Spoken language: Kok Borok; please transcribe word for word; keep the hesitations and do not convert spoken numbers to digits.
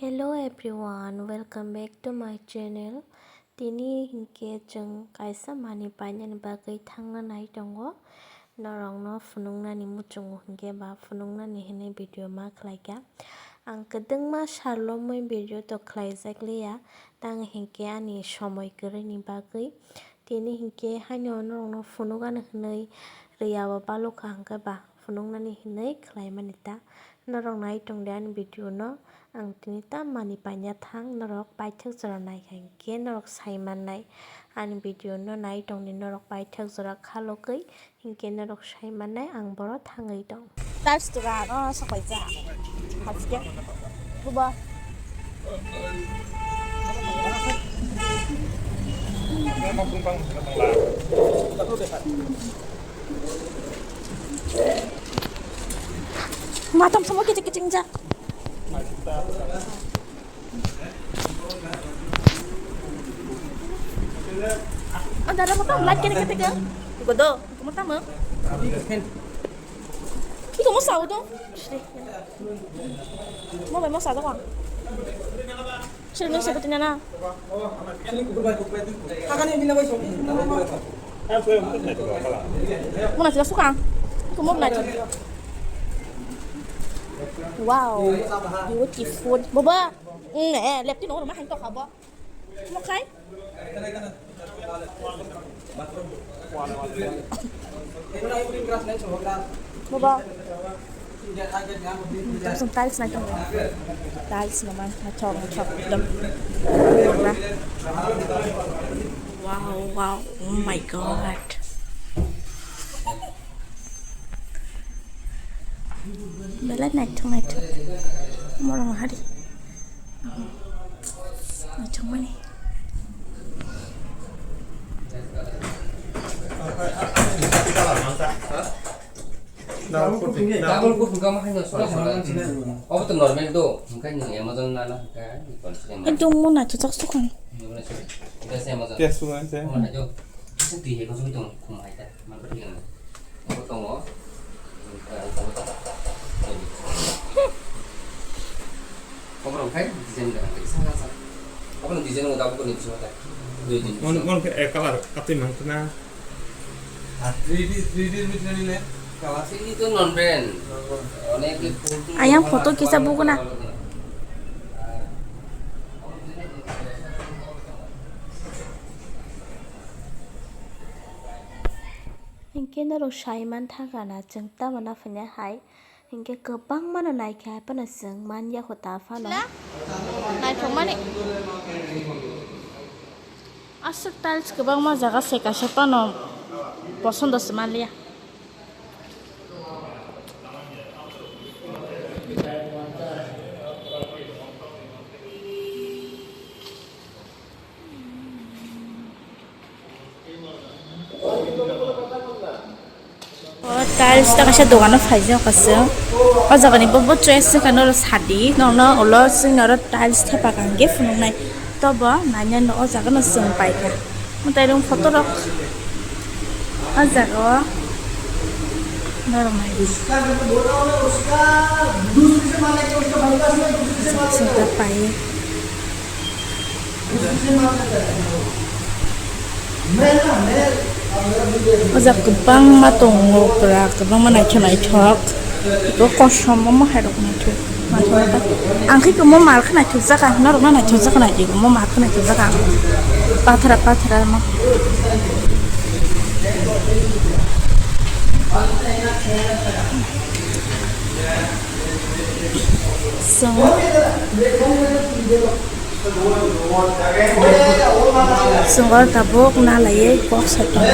Hello everyone, welcome back to my channel. Tini hinkhe chwng kaisa manwi painani bagwi thangna nai tongo. Norokno phunuknani muchungo hinkhe ba phunuknani hinwi video ma khlaikha. Ang kwdwngma salomwi video to khlaijak liya, tang hinkhe ani somoi kwrwini bagwi. Tini hinkhe haino norokno phunukani hinwi rwya bo balukha hinkhe ba phunuknani hinwi khlaimani ta. Norok nai tongdi ani video no, ang tini ta manwi paina thang, norok paithak jora naikha hinkhe norok sai mannai. Ani video no nai tongdi norok paithak jora khalogwi hinkhe norok sai mannai ang boro thangwi tong. Tiles tura no sokaija. Hapsike. Buba. Matam semua kicik-kicik jak. Ang dara mo tamo light kene kete ka. Godo, mo tamo. Iko mo sao to. Mo bai mo sao to ka. Sino sa butina na. Mo na sila suka. Iko mo na. Wow, beautiful. Baba. Mm, eh, lepti no ma hang to khabo. Mo khai. Baba. Tiles na kong. Tiles na man, na chok, na chok, dum. Wow, wow, oh my God. Belai naithok naithok. Morong hari. Naithokmani. Double kuphung kama haino sora sora. Obo to normal do. Hingkai nwng Amazon nana hingkai. Ekdom mo naithok jak sukang. Amazon. Yes, sukang se. Omo naithok. Isi twi hai ko sugui tong khum hai ta. Manpha thik ano. Obo tongo. Obo tongo. Obo rok khai design gana khai sa sa. Obo no design mo dabuk ni bisingo ta. Dui din. Mon, mon ke, eh, color, katui mang khna. Ar three D, three D ni bisingo ni le color. Ini tu non brand. Onek ke photo. Ayang photo kisa buku na. Hinkhe norok sai man thangkha na, chwng tamo na phunai hai, hinkhe kwbangma no naikhe hai phano chwng man ya kho ta phano. Naithokmani. Aswk tiles kwbangma jaga se kaisa phano posondo se manliya. O tiles ta kaisa dogano phaijak kaisa. O jaga ni bo, bo choice wngkha norok sadi, norokno ulo chwng norok tiles thepa kaham khe phunuknai. Tobo nainani o jaga no chwng paikha. Mwtai rok photo rok o jaga o norok nai di. Chwng ta pai. O jaga kwbangma tongo, pura kwbangma naithok naithok. Bo kosom omo hai rok naithok. Ang khe omo mar khe naithok jaka, norok no naithok jaka naidi, omo mar khe naithok jaka. Pathara pathara omo. Chwng, chwng o tabuk na laiwi kok sai tongo.